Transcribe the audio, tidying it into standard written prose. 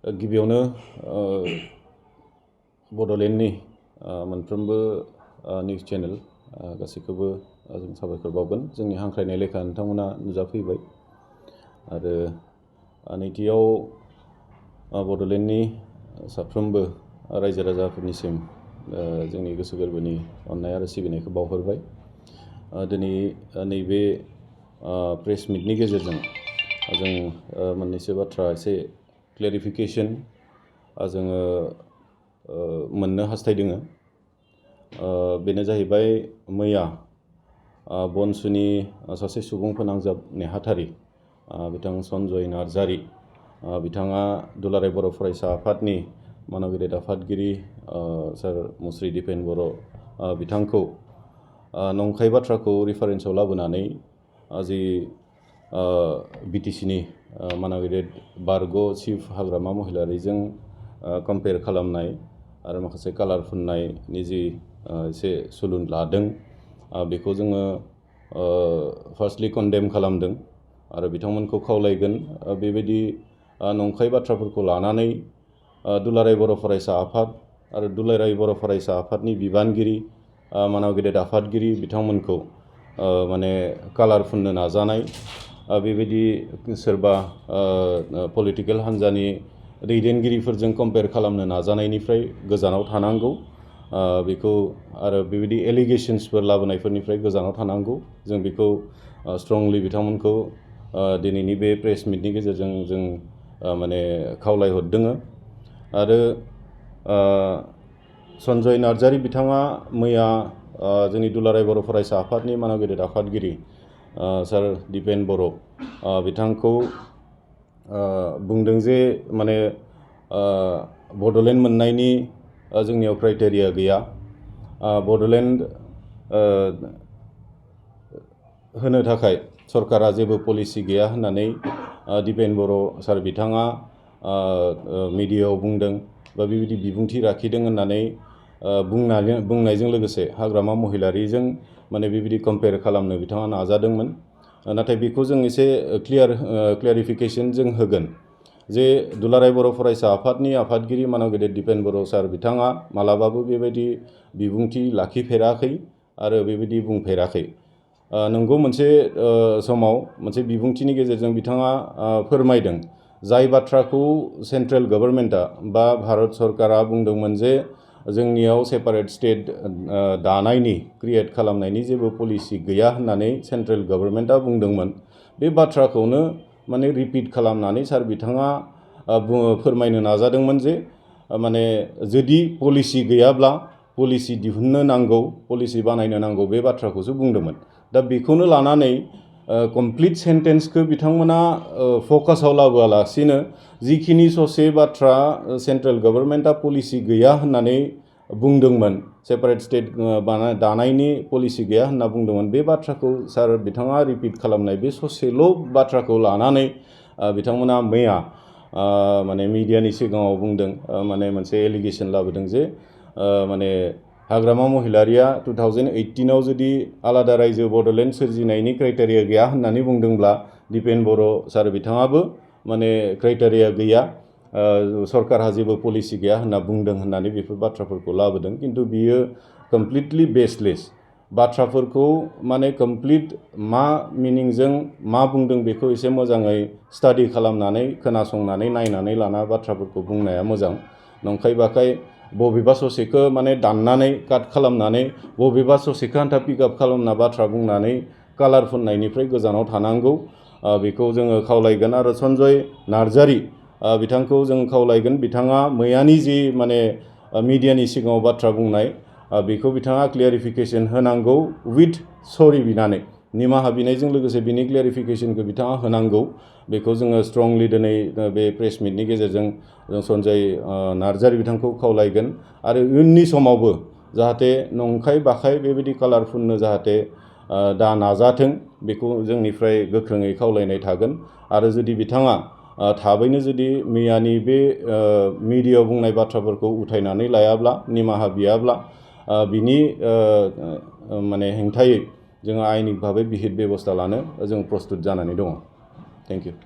गिबियावनो बड'लेण्डनि मोनफ्रोमबो news channel गासैखौबो जों साबायखर बावगोन जोंनि हांख्रायनाय लेखा नोंथांमोना नुजाफैबाय आरो नैथियाव बड'लेण्डनि साफ्रोमबो रायजो राजाफोरनिसिम जोंनि गोसो गोरबोनि अननाय आरो सिबिनायखौ बावहरबाय दिनै नैबे प्रेस मिटनि गेजेरजों जों मोननैसो बाथ्रा एसे क्लेरिफिकेसन जोङो मोननो हास्थायदों बेनो जाहैबाय मैया बनसुनि सासे सुबुं फोनांजाब नेहाथारि बिथां सन्जय नार्जारि बिथाङा दुलाराय बर' फरायसा आफादनि मानगिरि आफादगिरि सार मुस्रि दिपेन बर' बिथांखौ नंखाय बाथ्राखौ रिफारेन्सआव लाबोनानै जि बिटिसिनि मानगिरि बारग' चिफ हाग्रामा महिलारिजों कम्पेयार खालामनाय आरो माखासे कालार फुननायनि जि एसे सुलुन लादों बेखौ जोङो फार्स्टलि कन्डेम खालामदों आरो बिथांमोनखौ खावलायगोन बेबायदि नंखाय बाथ्राफोरखौ लानानै दुलाराय बर' फरायसा आफाद आरो दुलाराय बर' फरायसा आफादनि बिबानगिरि मानगिरि आफादगिरि बिथांमोनखौ माने कालार फुननो नाजानाय बेबायदि सोरबा पलिटिकेल हान्जानि दैदेनगिरिफोरजों कम्पेयार खालामनो नाजानायनिफ्राय गोजानाव थानांगौ बेखौ आरो बेबायदि एलिगेशन्सफोर लाबोनायफोरनिफ्राय गोजानाव थानांगौ जों बेखौ स्ट्रंलि बिथांमोनखौ दिनैनि बे प्रेस मिटनि गेजेरजों जों माने खावलायहरदों आरो सन्जय नार्जारि बिथाङा मैया जोंनि दुलाराय बर' फरायसा आफादनि मानगिरि आफादगिरि सार दिपेन बर' बिथांखौ बुंदों जे माने बड'लेण्ड मोननायनि जोंनियाव क्राइटेरिया गैया बड'लेण्ड होनो थाखाय सरकारा जेबो पलिसि गैया होननानै दिपेन बर' सार बिथाङा मिडियायाव बुंदों बा बेबायदि बिबुंथि लाखिदों होननानै बुंनायजों लोगोसे हाग्रामा महिलारिजों माने बेबायदि कम्पेयार खालामनो बिथाङा नाजादोंमोन नाथाय बेखौ जों एसे क्लियारिफिकेसन जों होगोन जे दुलाराय बर' फरायसा आफादनि आफादगिरि मानगिरि दिपेन बर' सार बिथाङा मालाबाबो बेबायदि बिबुंथि लाखिफेराखै आरो बेबायदि बुंफेराखै नंगौ मोनसे समाव मोनसे बिबुंथिनि गेजेरजों बिथाङा फोरमायदों जाय बाथ्राखौ सेन्ट्रेल गभर्नमेन्टआ बा भारत सरकारा बुंदोंमोन जे जोंनियाव सेपारेट स्टेट दानायनि क्रिएट खालामनायनि जेबो पलिसि गैया होननानै सेन्ट्रेल गभर्नमेन्टआ बुंदोंमोन बे बाथ्राखौनो माने रिपिट खालामनानै सार बिथाङा फोरमायनो नाजादोंमोन जे माने जुदि पलिसि गैयाब्ला पलिसि दिहुननो नांगौ पलिसि बानायनो नांगौ बे बाथ्राखौसो बुंदोंमोन दा बेखौनो लानानै कमप्लिट सेन्टेन्सखौ बिथांमोना फकासाव लाबोआलासिनो जिखिनि ससे बाथ्रा सेन्ट्रेल गभर्नमेन्टआ पलिसि गैया होननानै बुंदोंमोन सेपारेट स्टेट दानायनि पलिसि गैया होनना बुंदोंमोन बे बाथ्राखौ सार बिथाङा रिपिट खालामनाय बे ससेल' बाथ्राखौ लानानै बिथांमोना मैया माने मिडियानि सिगाङाव बुंदों माने मोनसे एलिगेसन लाबोदों जे माने हाग्रामा महिलारिया 2018आव जुदि आलादा रायजो बड'लेण्ड सोरजिनायनि क्राइटेरिया गैया होननानै बुंदोंब्ला दिपेन बर' सार बिथाङाबो माने क्राइटेरिया गैया सरकारहा जेबो पलिसि गैया होनना बुंदों होननानै बेफोर बाथ्राफोरखौ लाबोदों खिन्थु बियो कमप्लिटलि बेसलेस बाथ्राफोरखौ माने कमप्लिट मा मिनिंजों मा बुंदों बेखौ एसे मोजाङै स्टाडि खालामनानै खोनासंनानै नायनानै लाना बाथ्राफोरखौ बुंनाया मोजां नंखाय बाखाय बबेबा ससेखौ माने दाननानै काट खालामनानै बबेबा ससेखौ आन्था पिकआप खालामना बाथ्रा बुंनानै कालार फुननायनिफ्राय गोजानाव थानांगौ बेखौ जोङो खावलायगोन आरो सन्जय नार्जारि बिथांखौ जों खावलायगोन बिथाङा मैयानि जि माने मिडियानि सिगाङाव बाथ्रा बुंनाय बेखौ बिथाङा क्लियारिफिकेसन होनांगौ उइथ सरि बिनानै निमाहा बिनायजों लोगोसे बिनि क्लियारिफिकेसनखौ बिथाङा होनांगौ बेखौ जोङो स्ट्रंलि दिनै बे प्रेस मिटनि गेजेरजों जों सन्जय नार्जारि बिथांखौ खावलायगोन आरो इयुननि समावबो जाहाथे नंखाय बाखाय बेबायदि कालार फुननो जाहाथे दा नाजाथों बेखौ जोंनिफ्राय गोख्रोङै खावलायनाय थागोन आरो जुदि बिथाङा थाबैनो जुदि मैयानि बे मिडियायाव बुंनाय बाथ्राफोरखौ उथायनानै लायाब्ला निमाहा बियाब्ला बिनि माने हेंथायै जोङो आयेनिक भाबै बिहित बेबस्था लानो जों प्रस्तुत जानानै दङ थेंक इउ